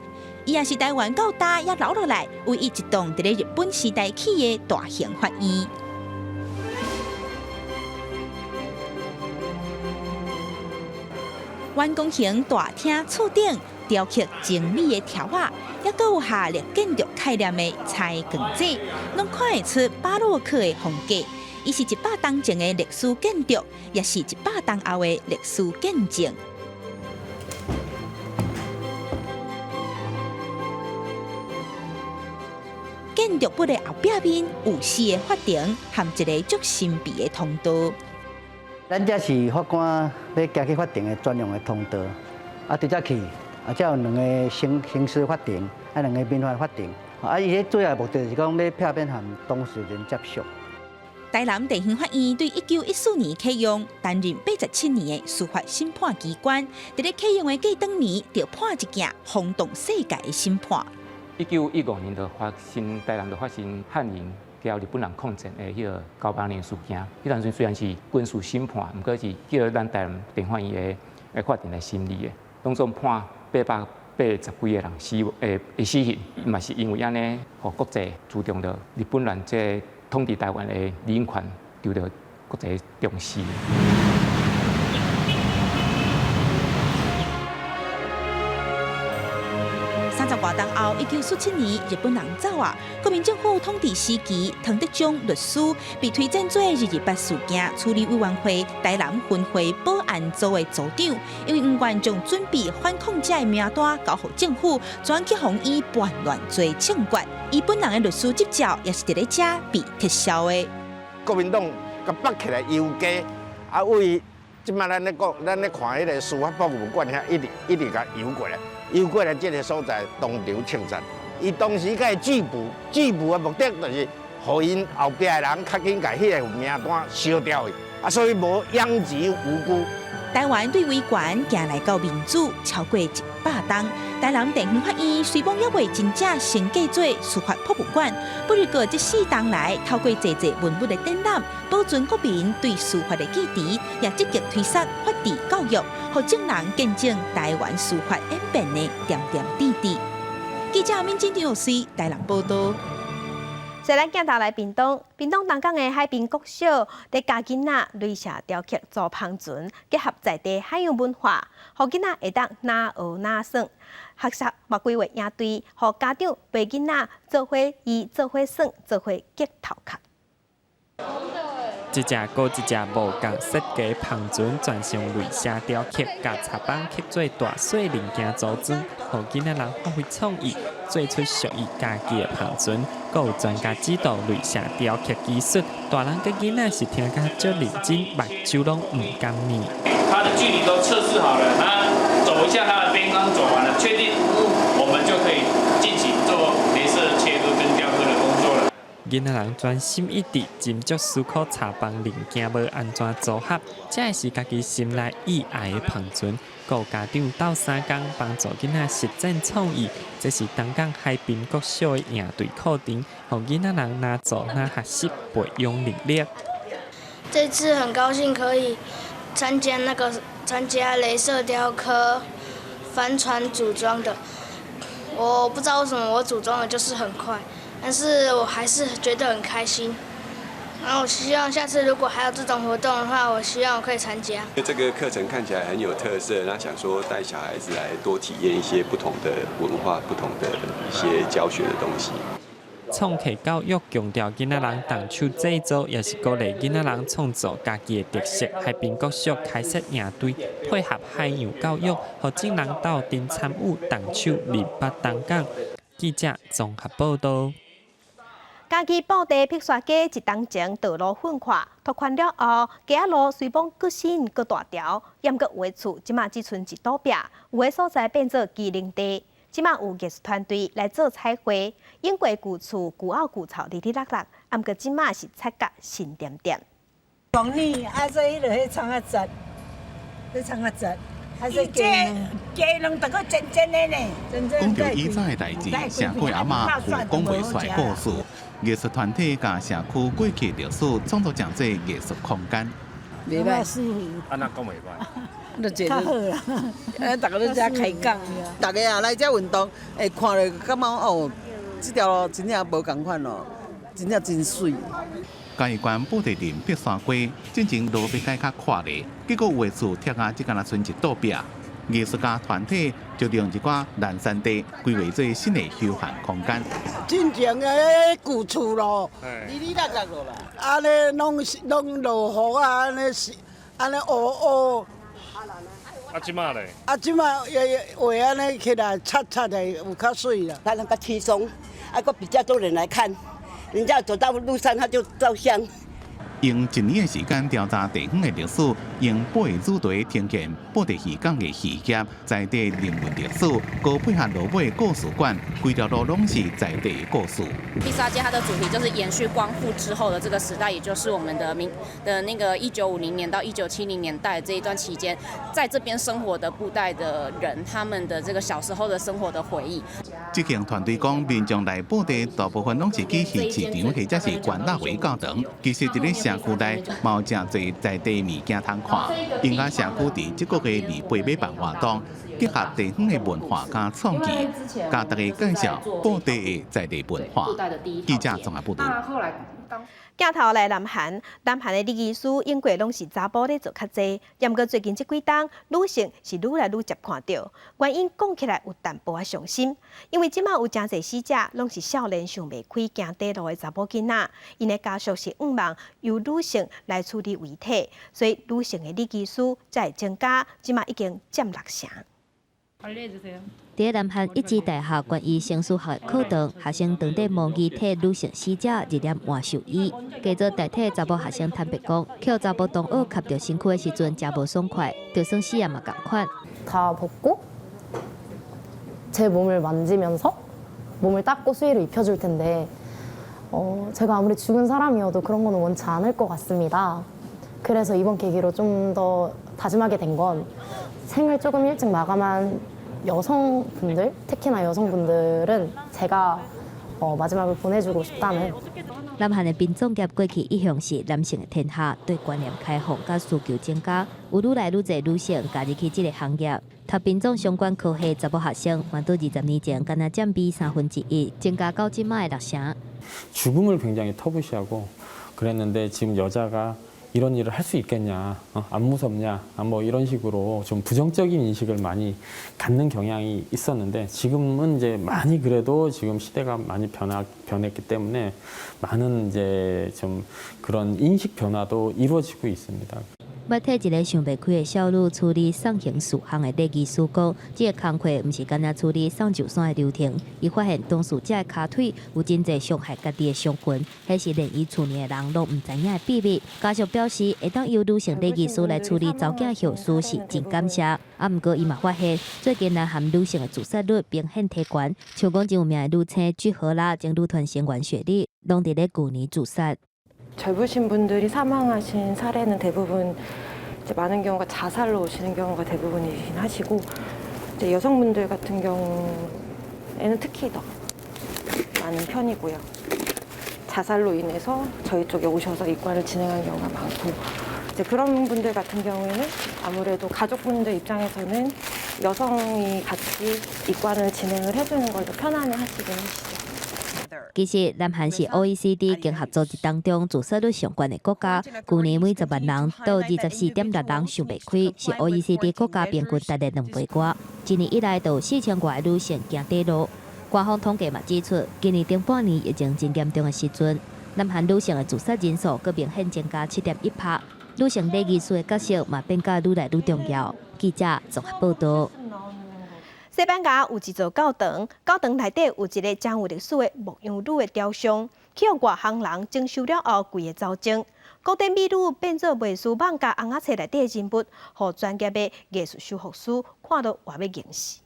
伊也是台灣到今猶留落來唯一一棟佇咧日本時代起的大型法院。圓拱形大廳厝頂雕刻精美的條仔，猶閣有下列建築概念的採光者，攏看會出巴洛克的風格。伊是100冬前的歷史建築，也是100冬後的歷史見證。建築物的後壁面有四个法庭和一个足神秘的通道。咱這是法官欲行去法庭的專用的通道。啊，佇遮去，啊，遮有兩个刑事法庭，啊，兩个民法法庭。啊，伊彼主要目的是講欲避免和當事人接觸。台南地方法院對1914年啟用，擔任87年的司法審判機關。佇咧啟用的隔當年，就判一件轟動世界的審判。1915年就發生台南就發生漢人佮日本人抗戰的彼个98年事件。彼當陣雖然是軍事審判，毋過是叫咱台南地方法院的法庭來審理的，當中判880幾个人死，死刑，嘛是因為按呢，予國際注重著日本人這統治台灣的人權，受著國際重視。30外冬後，1947年，日本人走啊，國民政府統治時期，湯德宗律師被推薦做228事件處理委員會台南分會保安組的組長，因為毋願將準備反抗者的名單交予政府，轉去予以叛亂罪槍決。伊本人的律師執照也是佇咧遮被撤銷的。國民黨共綁起來遊街，啊，為這擺咱咧講，咱咧看彼个司法博物館遐，一直一直共遊過來。遊過來這个所在，當場槍殺。伊當時共伊拒捕，拒捕的目的就是，予𪜶後壁的人較緊共彼个名單燒掉去，啊，所以無殃及無辜。台灣對維權行來到民主超過100冬，台南地方法院雖罔猶未真正升格做司法博物館，不過這4冬來透過濟濟文物的展覽，保存國民對司法的記憶，也積極推廣法治教育，予眾人見證台灣司法演變的點點滴滴。記者敏珍、張老師台南報道。所以咱鏡頭來屏東，屏東東港的海濱國小，佇教囡仔雷射雕刻做帆船，結合在地海洋文化，予囡仔會當若學若耍。學校嘛規劃營隊，予家長陪囡仔做伙伊做伙耍，做伙激頭殼。一隻閣一隻無仝設計帆船，全上雷射雕刻，共插板刻做大細零件組裝，予囡仔人發揮創意，做出屬於家己的帆船。閣有專家指導雷射雕刻技術，大人佮囡仔是聽甲足認真，目睭攏毋敢瞇。它的距離都測試好了，那走一下它的邊框走完了，確定無誤，我們就可以進行做雷射切割跟雕刻的工作了。囡仔人專心一致，斟酌思考插枋零件欲按怎組合，這會是家己心內意愛的帆船。閣有家長鬥相共幫助囡仔實踐創意，這是東港海濱國小的營隊課程，予囡仔人若做若學習，培養能力。這次很高興可以參加那個參加雷射雕刻帆船組裝的，我不知道為什麼我組裝的就是很快。但是我還是覺得很開心，然後我希望下次如果還有這種活動的話，我希望我可以參加。這個課程看起來很有特色，那想說帶小孩子來多體驗一些不同的文化、不同的一些教學的東西。創客教育強調囡仔人動手製作，也是鼓勵囡仔人創造家己的特色。海濱國小開設營隊，配合海洋教育，予眾人鬥陣參與動手認捌東港。記者綜合報道。嘉義布袋碧沙街一冬前道路粉化拓寬了後，街仔路雖罔閣新閣大條，毋過有的厝這馬只賰一堵壁，有的所在變做機能地。這馬有藝術團隊來做彩繪，永過舊厝舊漚舊臭，離離落落，毋過這馬是擦甲新恬恬。黃泥啊，所以彼個彼窗仔窄，彼窗仔窄。這雞卵得閣真真的呢。講著以早的代誌，社區阿嬤有講袂出來故事，藝術團體共社區過去歷史創作成這藝術空間。袂歹，按怎講袂歹？較好啦，逐家攏遮開講，逐家啊來遮運動，會看著感覺哦，這條路真正無仝款哦，真正真媠。嘉義縣布袋鎮碧山街進前路欲改較闊咧，結果有的厝拆啊，只干焦賰一堵壁。藝術家團體就利用一寡爛山地規劃做新的休閒空間。進前的舊厝咯，離離落落落啦，按呢攏攏落雨啊，按呢是按呢烏烏。啊，這馬咧？啊，這馬也畫按呢起來，擦擦的有較媠啦。他那個輕鬆，啊，閣比較多人來看。人家走到路上，他就照相。用一年的時間調查地方的歷史，用八个主題呈現布袋漁港的漁業在地人文歷史，閣配合羅尾故事館，規條路攏是在地的故事。碧沙街它的主題就是延續光復之後的這個時代，也就是我們的民的那個1950年到1970年代這一段期間，在這邊生活的布袋的人，他們的這個小時候的生活的回憶。執行團隊講，民眾來布袋大部分攏是去魚市場或者是關大會教堂，其實佇咧社區內嘛有誠濟在地物件通看，因為社區佇這個月28欲辦活動，結合地方的文化佮創意，共大家介紹布袋的在地文化。記者綜合報導。鏡頭來南韓，南韓的禮儀師永過攏是查埔咧做較濟，毋過最近這幾冬女性是愈來愈捷看著，原因講起來有淡薄仔傷心，因為這馬有誠濟死者攏是少年想袂開行短路的查某囡仔，𪜶的家屬是向望由女性來處理遺體，所以女性的禮儀師才會增加，這馬已經佔六成。佇南韓一支大學關於生死學的課堂，學生當地模擬替女性死者入殮換壽衣，假做代替查某學生坦白講，予查某同學挾著身軀的時陣，誠無爽快，就算死也嘛仝款。 다 벗고 제 몸을 만지면서 몸을 닦고 수의를 입혀줄 텐데 제가 아무리 죽은 사람이어도 그런 거는 원치 않을 것 같습니다. 그래서 이번 계기로 좀 더 다짐하게 된 건 생을 조금 일찍 마감한 여성분들, 특히나 여성분들은 제가 마지막을 보내주고 싶다는 南韓的殯葬業過去一向是男性的天下，對觀念開放佮需求增加，有愈來愈濟女性加入去這个行業。讀殯葬相關科系查某學生，嘛佇20年前，干焦佔比1/3，增加到這馬的六成。 죽음을 굉장히 터부시하고 그랬는데 지금 여자가 이런 일을 할 수 있겠냐, 안 무섭냐, 뭐 이런 식으로 좀 부정적인 인식을 많이 갖는 경향이 있었는데 지금은 이제 많이 그래도 지금 시대가 많이 변했기 때문에 많은 이제 좀 그런 인식 변화도 이루어지고 있습니다. 欲替一个想袂開的少女處理送行事項的禮儀師講，這个工課毋是干焦處理送壽山的流程。伊發現當事者的跤腿有真濟傷害家己的傷痕，彼是連伊厝內的人攏毋知影的秘密。家屬表示，會當由女性禮儀師來處理查某囝後事是真感謝。啊，毋過伊嘛發現，最近南韓女性的自殺率明顯提懸，像講真有名的女星具荷拉、前女團成員雪莉，攏佇咧舊年自殺。 젊으신 분들이 사망하신 사례는 대부분 이제 많은 경우가 자살로 오시는 경우가 대부분이긴 하시고 이제 여성분들 같은 경우에는 특히 더 많은 편이고요. 자살로 인해서 저희 쪽에 오셔서 입관을 진행한 경우가 많고 이제 그런 분들 같은 경우에는 아무래도 가족분들 입장에서는 여성이 같이 입관을 진행을 해주는 걸 더 편안해 하시긴 하시죠. 其實，南韓是 OECD 經合組織當中自殺率上懸的國家，舊年每10萬人都有24.6人想袂開，是 OECD 國家平均值的兩倍外。今年以來，就有4000外个女性行短路。官方統計嘛指出，今年頂半年疫情真嚴重的時陣，南韓女性的自殺人數閣明顯增加7.1%，女性禮儀師的角色嘛變甲愈來愈重要。記者綜合報道。西班牙有一座教堂，教堂內底有一个真有歷史的牧羊女的雕像，去予外行人整修了後，規个走鐘。古典美女變做藝術艋舺尪仔冊內底的人物，予專業的藝術修復師看到活欲凝死。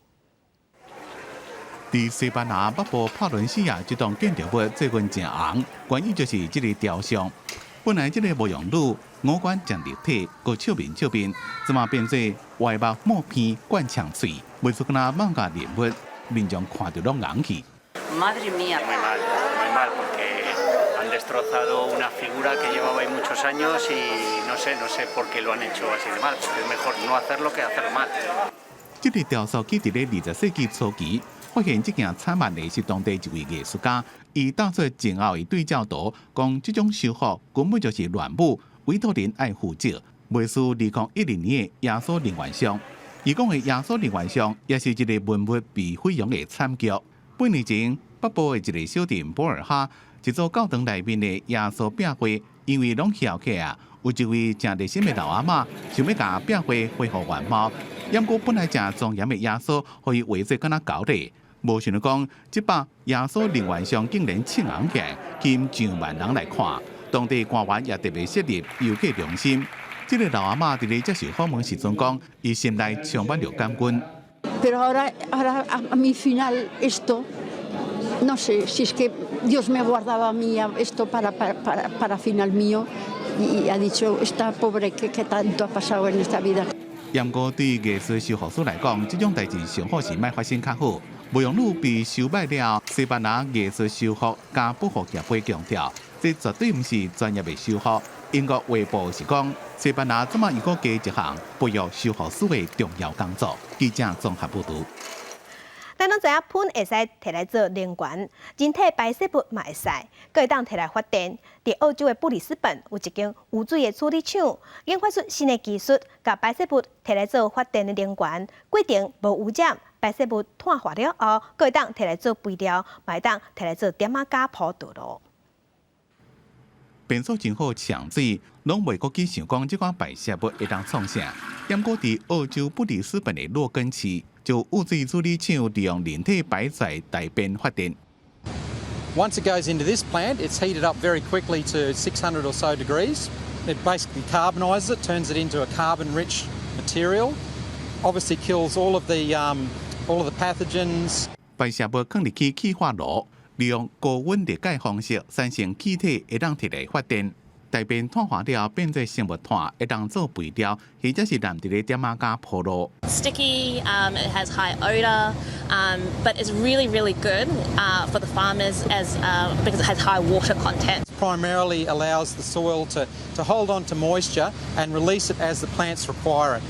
佇西班牙北部帕倫西亞這棟建築物最近誠紅，原因就是這个雕像。本來這个牧羊女五官誠立體，閣笑面笑面，這馬變做歪目抹鼻灌腸喙，袂輸敢若艋舺人物，民眾看著攏𠢕去。 Madre mía. Muy mal, muy mal, porque han destrozado una figura que llevaba ahí muchos años y no sé, no sé por qué lo han hecho así de mal, porque es mejor no hacerlo que hacerlo mal. 這个雕塑起佇咧20世紀初期，發現這件慘案的是當地一位藝術家，伊鬥出前後的對照圖，講這種修復根本就是亂舞，委託人愛負責。袂輸2012年的耶穌人猿像，伊講的耶穌人猿像也是一个文物被毀容的慘劇。八年前，北部的一个小鎮波爾哈，一座教堂內面的耶穌壁畫，因為攏翹起啊，有一位誠熱心的老阿嬤，想欲共壁畫恢復原貌，毋過本來誠莊嚴的耶穌，予伊畫做敢若猴咧。無想到講，這擺耶穌人猿像竟然凊紅起來，吸引上萬人來看。當地官員也特別設立遊客中心。這个老阿嬤佇咧接受訪問時陣講，伊心內充滿著感恩。 Pero ahora, ahora a mi final esto, no sé si es que Dios me guardaba a mí esto para final mío y ha dicho, esta pobre que tanto ha pasado en esta vida. 毋過對藝術修復師來講，這種代誌上好是莫發生較好。牧羊女被修䆀了，西班牙藝術修復佮保護協會強調，這絕對毋是專業的修復。英國衛報是講，西班牙這馬又閣加一項培育修復師的重要工作。記者綜合報導。咱攏知影糞會使提來做能源，人體排泄物嘛會使，閣會當提來發電。佇澳洲的布里斯本有一間污水的處理廠，研發出新的技術，共排泄物提來做發電的能源，過程無污染，排泄物炭化了後，閣會當提來做肥料，嘛會當提來做點仔膠鋪道路。變數真好搶水，攏袂閣去想講這款排泄物會當創啥。毋過佇澳洲布里斯本的洛根市，就污水處理廠利用人體排出大便發電。 Once it goes into this plant, it's heated up very quickly to 600 or so degrees. It basically carbonizes it, turns it into a carbon-rich material. Obviously kills all of the pathogens. 排泄物囥入去氣化爐，利用高溫裂解方式產生氣體，會當提來發電。大便炭化了變做生物炭，會當做肥料，或者是淋佇咧點仔膠鋪路。 Sticky, it has high odor, but it's really, really good for the farmers as because it has high water content. Primarily allows the soil to hold on to moisture and release it as the plants require it.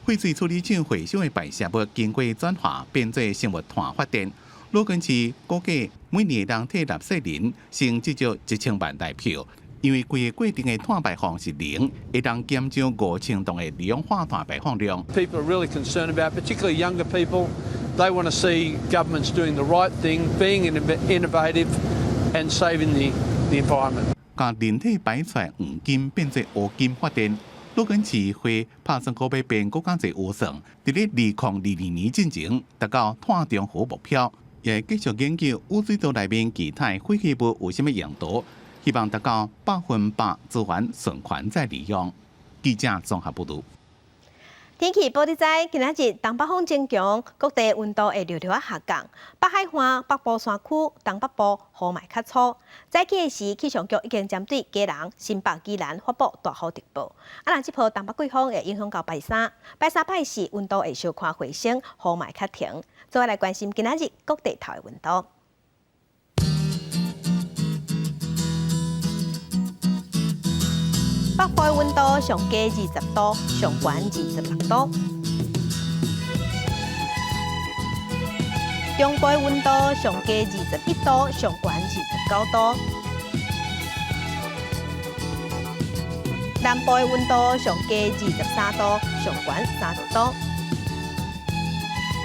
廢水處理廠回收的排泄物經過轉化變做生物炭發電。洛根市估計每年會當替納稅人省至少1000萬台票。因為規个過程的碳排放是零，會當減少5000噸的二氧化碳排放量。 People are really concerned about, particularly younger people. They want to see governments doing the right thing, being innovative, and saving the environment. 共人體排出來黃金變做烏金發電，洛根市會拍算閣欲變閣較濟烏算，佇咧2022年進前達到碳中和目標，也會繼續研究污水道內面其他廢棄物有啥物用途。希望達到100%資源循環再利用。記者綜合報導。天氣報你知，今仔日東北風增強，各地溫度會略略仔下降。北海岸、北部山區、東北部雨嘛較粗。早起的時，氣象局已經針對基隆、新北、宜蘭發布大雨特報。啊，若這波東北季風會影響到拜三，拜三拜四溫度會小可回升，雨嘛較停。再來關心今仔日各地頭的溫度。北部溫度上低20度，上懸26度。中部溫度上低21度，上懸29度。南部溫度上低23度，上懸30度。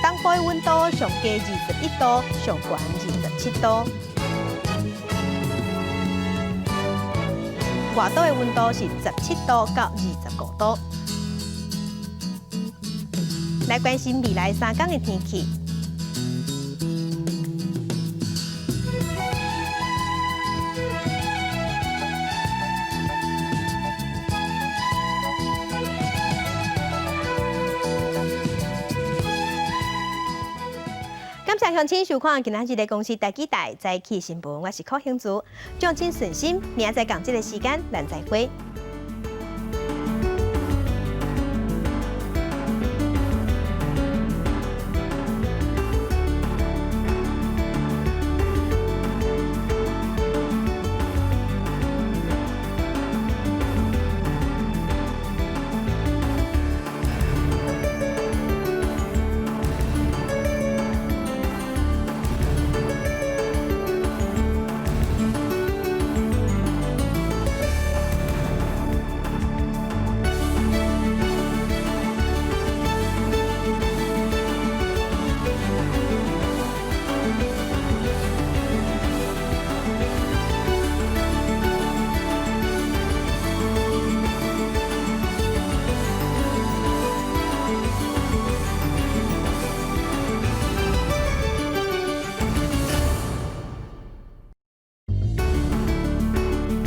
東東部的溫度上低21度，上懸27度。外島的溫度是17度到25度。來關心未來三工的天氣。感謝鄉親收看今仔日的公視台語台早起新聞，我是柯興竹，祝親順心，明仔載仝這个時間，咱再會。